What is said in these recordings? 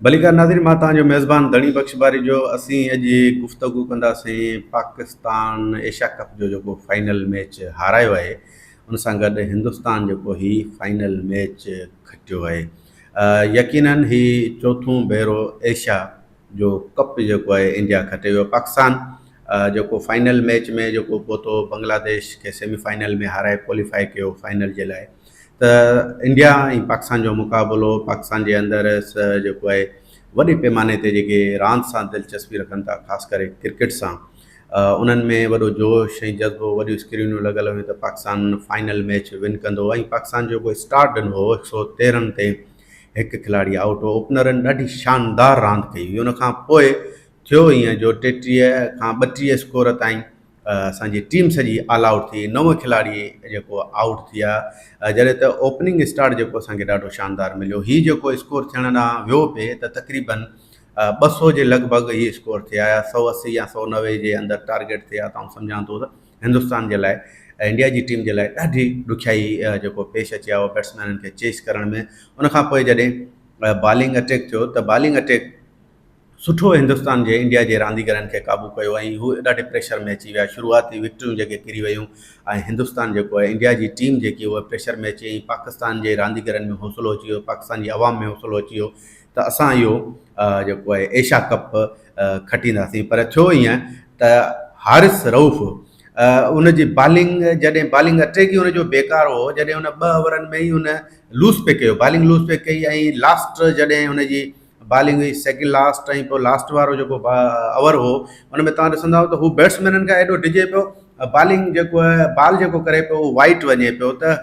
ڀليڪار ناظرين مان توهان جو ميزبان ڌڻي بخش باريجو اسين اڄ گفتگو ڪنداسين پاڪستان ايشيا ڪپ جو جيڪو فائنل ميچ هارايو آهي ان سان گڏ هندستان جيڪو هي فائنل ميچ کٽيو آهي يقينن هي چوٿون ڀيرو ايشيا جو ڪپ جيڪو آهي انڊيا کٽي ويو پاڪستان جيڪو فائنل ميچ ۾ جيڪو پهتو بنگلاديش کي سيمي فائنل ۾ هارائي ڪواليفائي ڪيو فائنل جي لاء ته انڊيا ۽ پاڪستان جو مقابلو پاڪستان جي اندر جيڪو آهي وڏي پيماني تي جيڪي راند سان دلچسپي رکن ٿا خاص ڪري ڪرڪيٽ سان انهن ۾ وڏو جوش ۽ جذبو وڏيون اسڪرينون لڳل هيون ته پاڪستان فائنل ميچ ون ڪندو ۽ پاڪستان جو جيڪو اسٽارٽ ڏنو هو هڪ سو تيرهن تي هڪ کلاڙي آئوٽ هو اوپنرن ڏاڍي شاندار راند ڪئي هئي ان کان پوء ٿيو ائين جو 33 کان 32 اسڪور تائين اسان جي ٽيم سڄي آل آئوٽ ٿي نو کلاڙي جيڪو آئوٽ ٿيا جڏهن ته اوپننگ اسٽارٽ جيڪو اسان کي ڏاڍو شاندار مليو هي جيڪو اسڪور ٿيڻ ڏانهن ويو پئي ته تقريبن 200 جي لڳ ڀڳ هي اسڪور ٿيا يا 180 يا 190 جي اندر ٽارگيٽ ٿيا ته آئون سمجهان ٿو ته هندستان جي لاء انڊيا جي ٽيم جي لاء ڏاڍي ڏکيائي جيڪو پيش اچي آيو بيٽسمينن کي چيس ڪرڻ ۾ ان کان پوء جڏهن بالنگ اٽيڪ ٿيو ته بالنگ اٽيڪ سٺو هندستان جي انڊيا جي رانديگرن کي قابو ڪيو ۽ هو ڏاڍي پريشر ۾ اچي ويا شروعاتي وڪٽون جيڪي ڪري ويون ۽ هندستان جيڪو آهي انڊيا جي ٽيم جيڪي اها پريشر ۾ اچي ۽ پاڪستان جي رانديگرن ۾ حوصلو اچي ويو پاڪستان جي عوام ۾ حوصلو اچي ويو ته اسان اهو جيڪو آهي ايشيا ڪپ کٽينداسين پر ٿيو ائين ته حارث رئوف ان جي بالنگ جڏهن بالنگ اٽيڪ ئي ان جو بيڪار هو جڏهن ان ٻه اوورن ۾ ئي ان لوز پئي ڪيو بالنگ لوز پئي ڪئي ۽ لاسٽ جڏهن ان جي بالنگ هئي سيڪنڊ لاسٽ ۽ پوء لاسٽ وارو جيڪو اوور هو ان ۾ توهان ڏسندا ته هو بيٽسمينن کان ايڏو ڊڄي پيو بالنگ جيڪو آهي بال جيڪو ڪري پيو اهو وائٽ وڃي پيو ته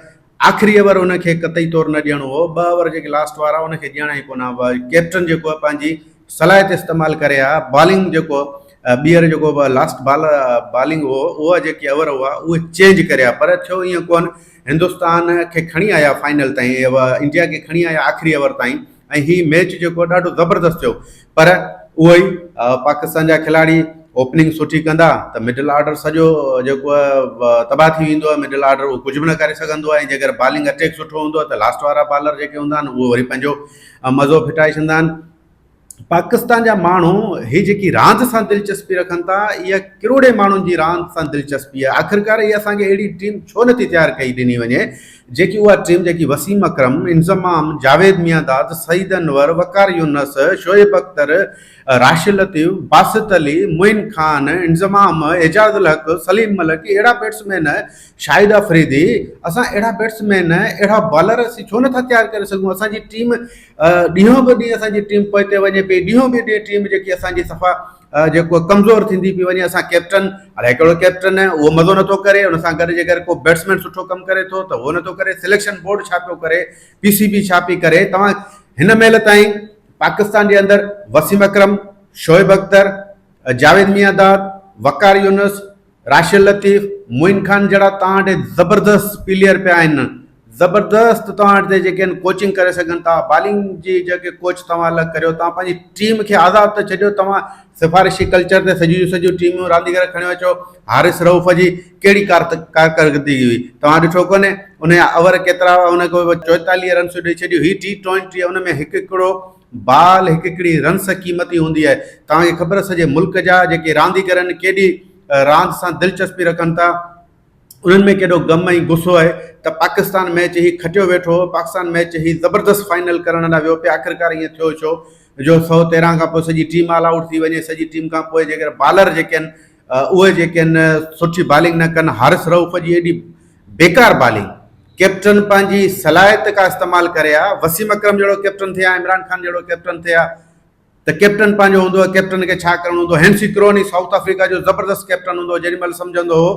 آخري اوور ان کي قطعي طور نه ڏيڻو هو ٻه اوور جيڪي لاسٽ وارا ان کي ڏيڻا ئي ڪونه هئا ڪيپٽن جيڪو آهي پنهنجي صلاحيت استعمال ڪري ها بالنگ جيڪو ٻيهر جيڪو لاسٽ بال بالنگ هو اها جيڪي اوور هئا اهي چينج ڪري ها پر ٿيو ائين ڪونه هندستان کي کڻي آيا فائنل تائين انڊيا کي کڻي آيا آخري اوور تائين ۽ هي ميچ جيڪو ڏاڍو زبردست ٿيو پر اهو ئي پاڪستان جا کلاڙي اوپننگ سٺي ڪندا ته مڊل آرڊر سڄو جيڪو تباهه ٿي ويندو آهي مڊل آرڊر اهو ڪجهه به نه ڪري سگهندو آهي ۽ جيڪر بالنگ اٽيڪ سٺو هوندو آهي ته لاسٽ وارا بالر جيڪي هوندا آهن اهو وري پنهنجو مزو ڦٽائي ڇڏندا آهن پاڪستان جا ماڻهو هي جيڪي راند سان دلچسپي رکن ٿا اها ڪروڙين ماڻهن جي راند سان دلچسپي آهي آخرڪار هي اسان کي اهڙي ٽيم ڇو نٿي تيار ڪئي ڏني وڃي جيڪي اها ٽيم جيڪي وسيم اڪرم، انضمام، جاويد ميانداد، سعيد انور، وقار يونس، شعيب اختر، راشد لطيف، باسط علي، معين خان، انضمام، اعجاز الحق، سليم ملڪ اهڙا بيٽسمين، شاهد آفريدي، اسان اهڙا بيٽسمين، اهڙا بالر اسين ڇو نٿا تيار ڪري سگهون اسان جي ٽيم ڏينهون به ڏينهن اسان جي ٽيم پوئتي وڃي پئي ڏينهون به ڏينهن ٽيم جيڪي اسان جي صفا جيڪو ڪمزور ٿيندي پئي وڃي اسان ڪيپٽن الائي ڪهڙو ڪيپٽن آهي اهو مزو نٿو ڪري ان سان گڏ جيڪر ڪو بيٽسمين سٺو ڪم ڪري ٿو ته اهو نٿو ڪري سليڪشن بورڊ ڇا پيو ڪري پي سي بي ڇا پئي ڪري توهان هن مهل تائين پاڪستان جي اندر وسيم اڪرم شعيب اختر جاويد ميانداد وقار يونس راشد لطيف، معين خان جهڙا توهان وٽ زبردست پليئر پيا آهن زبردست توهان وٽ جيڪي آهن ڪوچنگ ڪري سگهن ٿا بالنگ جي جيڪي ڪوچ توهان الڳ ڪريو توهان پنهنجي ٽيم کي آزاد ته ڇڏيو توهان سفارشي ڪلچر تي سڄيون جون سڄيون ٽيمون رانديگر کڻيو اچو حارث رئوف جي ڪهڙي ڪارڪردگي هئي توهان ڏٺو ڪونهي ان جا اوور ڪيترا هئا ان کي 44 رنسون ڏئي ڇڏيون هي ٽي ٽوئنٽي ان ۾ هڪ هڪڙو بال هڪ هڪڙي رنس قيمتي هوندي آهي. توهان کي خبر سڄي ملڪ جا جيڪي رانديگر آهن ڪيڏي راند سان دلچسپي رکن ٿا انهن ۾ ڪيڏو غم ۽ غصو آهي ته پاڪستان ميچ هي کٽيو ويٺو هو پاڪستان ميچ هي زبردست فائنل ڪرڻ لاء ويو پئي آخرڪار ائين ٿيو ڇو جو 113 کان پوء سڄي ٽيم آل آئوٽ ٿي وڃي سڄي ٽيم کان پوء جيڪر بالر جيڪي آهن اهي جيڪي آهن سٺي بالنگ نه ڪن حارث رئوف جي ايڏي بيڪار بالنگ ڪيپٽن پنهنجي صلاحيت کا استعمال ڪري ها وسيم اڪرم جهڙو ڪيپٽن ٿئي ها عمران خان جهڙو ڪيپٽن ٿئي ها ته ڪيپٽن پنهنجو هوندو هو ڪيپٽن کي ڇا ڪرڻو هوندو هينسي ڪروني سائوٿ آفريڪا جو زبردست ڪيپٽن هوندو هو جيڏي مهل سمجهندو هو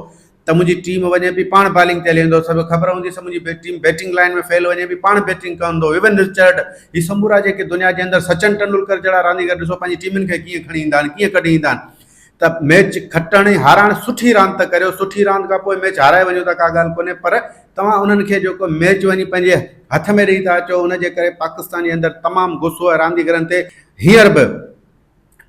ته منهنجي ٽيم وڃي پئي پاڻ بالنگ تي هلي ويندو هو سڀ خبر هوندي هئس منهنجي ٽيم بيٽنگ لائن ۾ فيل وڃي پئي پاڻ بيٽنگ ڪندو هو ويون رچرڊ هي سمورا جيڪي دنيا جي اندر سچن ٽنڊولڪر جهڙا رانديگر ڏسو پنهنجي ٽيمن کي ڪيئن کڻي ايندا آهن ڪيئن ڪڍي ايندا آهن ته ميچ کٽڻ ۽ هارائڻ سٺي راند ته ڪريو، سٺي راند کان پوء ميچ هارائي وڃو ته ڪا ڳالهه ڪونهي پر توهان انهن کي جيڪو ميچ وڃي پنهنجي هٿ ۾ ڏئي ٿا اچو ان جي ڪري پاڪستان جي اندر تمام غصو آهي رانديگرن تي هينئر به.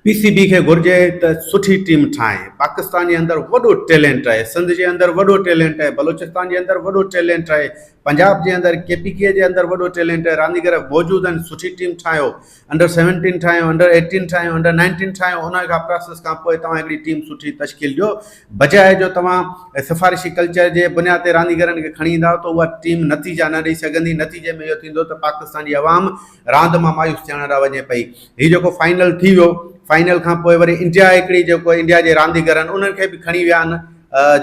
پي سي بي کي گهرجي ته سٺي ٽيم ٺاهين. پاڪستان جي اندر وڏو ٽيلنٽ آهي، سنڌ جي اندر وڏو ٽيلنٽ آهي، بلوچستان جي اندر وڏو ٽيلنٽ آهي، پنجاب جي اندر، ڪي پي ڪي جي اندر وڏو ٽيلنٽ آهي، رانديگر موجود آهن، سٺي ٽيم ٺاهيو، انڊر سيونٽين ٺاهيو، انڊر ايٽين ٺاهيو، انڊر نائنٽين ٺاهيو، ان کان پراسيس کان پوء توهان هڪڙي ٽيم سٺي تشڪيل ڏيو، بجاء جو توهان سفارشي ڪلچر جي بنياد تي رانديگرن کي کڻي ايندا ته اها ٽيم نتيجا نه ڏئي سگهندي، نتيجي ۾ اهو ٿيندو ته پاڪستان جي عوام راند مان مايوس ٿيڻ ڏانهن وڃي پئي. هي جيڪو فائنل ٿي ويو، فائنل کان پوء وري انڊيا هڪڙي جيڪو انڊيا جي رانديگرن انهن کي به کڻي ويا آهن،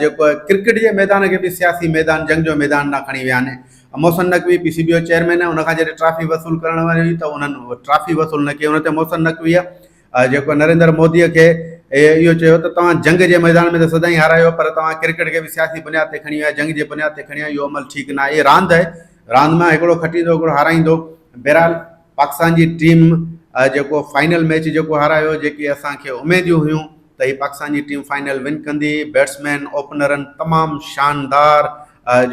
جيڪو ڪرڪيٽ جي ميدان کي به سياسي ميدان جنگ جو ميدان ڏانهن کڻي ويا آهن. محسن نقوي پي سي بي جو چيئرمين آهي، ان کان جڏهن ٽرافي وصول ڪرڻ واري هئي ته انهن ٽرافي وصول نه ڪئي، ان تي محسن نقويء جيڪو نريندر موديء کي اهو چيو ته توهان جنگ جي ميدان ۾ ته سدائين هارايو پر توهان ڪرڪيٽ کي به سياسي بنياد تي کڻي ويا، جنگ جي بنياد تي کڻي ويا، اهو عمل ٺيڪ نه آهي، هي راند آهي، راند مان هڪڙو کٽيندو هڪڙو هارائيندو. بهرحال پاڪستان جي ٽيم جيڪو فائنل ميچ جيڪو هارايو جيڪي اسان کي اميديون هيون ته هي پاڪستان جي ٽيم فائنل ون ڪندي، بيٽسمين اوپنرن تمام شاندار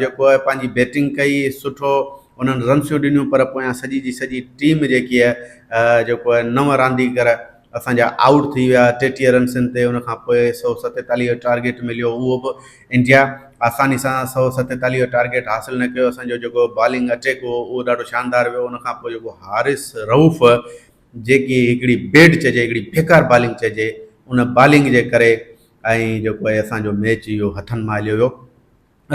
جيڪو آهي پنهنجي بيٽنگ ڪئي، سٺو انهن رنسيون ڏنيون پر پويان سڄي جي سڄي ٽيم جيڪي آهي جيڪو آهي نو رانديگر اسان جا آئوٽ ٿي ويا 33 رنسن تي ان کان پوء 147 ٽارگيٽ مليو اهو به انڊيا آساني سان 147 ٽارگيٽ حاصل نه ڪيو اسان جو جيڪو بالنگ اٽيڪ هو اهو ڏاڍو شاندار ويو ان کان پوء جيڪو حارث رئوف جيڪي هڪڙي بيڊ چئجي هڪڙي بيڪار بالنگ چئجي ان بالنگ جي ڪري ۽ جيڪو آهي اسان جو ميچ اهو هٿن مان هليو ويو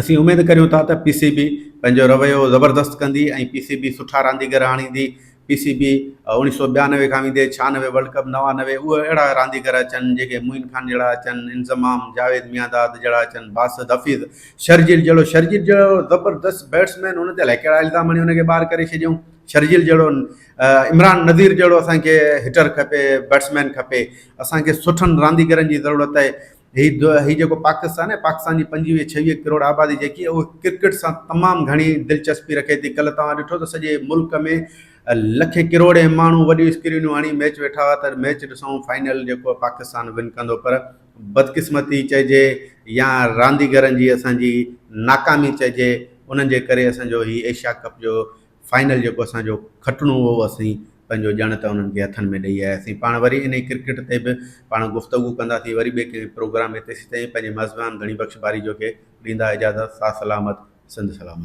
اسين اميد ڪريون ٿا ته پي سي بي پنهنجو رويو زبردست ڪندي ۽ پي سي بي سٺا رانديگر آڻيندي، پي سي بي 1992 کان ويندي 96 ورلڊ ڪپ 99 اهي اهڙا رانديگر اچن جيڪي معين خان جهڙا اچن، انضمام، جاويد ميانداد جهڙا اچن، باسط حفيظ، شرجيل جهڙو شرجيل جهڙو زبردست بيٽسمين ان تي الائي ڪهڙا الزام هڻي ان کي ٻاهر ڪري ڇڏيائون، شرجيل جهڙو عمران نذير جهڙو اسان کي هٽر کپي بيٽسمين کپي، اسان کي سٺن رانديگرن جي ضرورت آهي. هي هي جيڪو پاڪستان آهي پاڪستان جي 25 26 ڪروڙ آبادي جيڪي اهو ڪرڪيٽ سان تمام گهڻي دلچسپي رکي ٿي ڪلهه توهان ڏٺو ته سڄي ملڪ ۾ لکين ڪروڙين ماڻهو وڏيون اسڪرينون هڻي ميچ ويٺا هئا ته ميچ ڏسون فائنل جيڪو پاڪستان ون ڪندو پر بدقسمتي چئجي يا رانديگرن جي اسان جي ناڪامي چئجي انهن جي ڪري اسان جو هي ايشيا ڪپ جو فائنل جيڪو اسان جو کٽڻو هو اسين پنهنجو ڄڻ ته انهن کي هٿن ۾ ڏئي آياسين. پاڻ وري انهي ڪرڪيٽ تي به پاڻ گفتگو ڪنداسين وري ٻئي ڪنهن پروگرام ۾ تيسيتائين پنهنجي ميزبان ڌڻي بخش باريجو کي ڏيندا اجازت ساٿ سلامت سنڌ سلامت.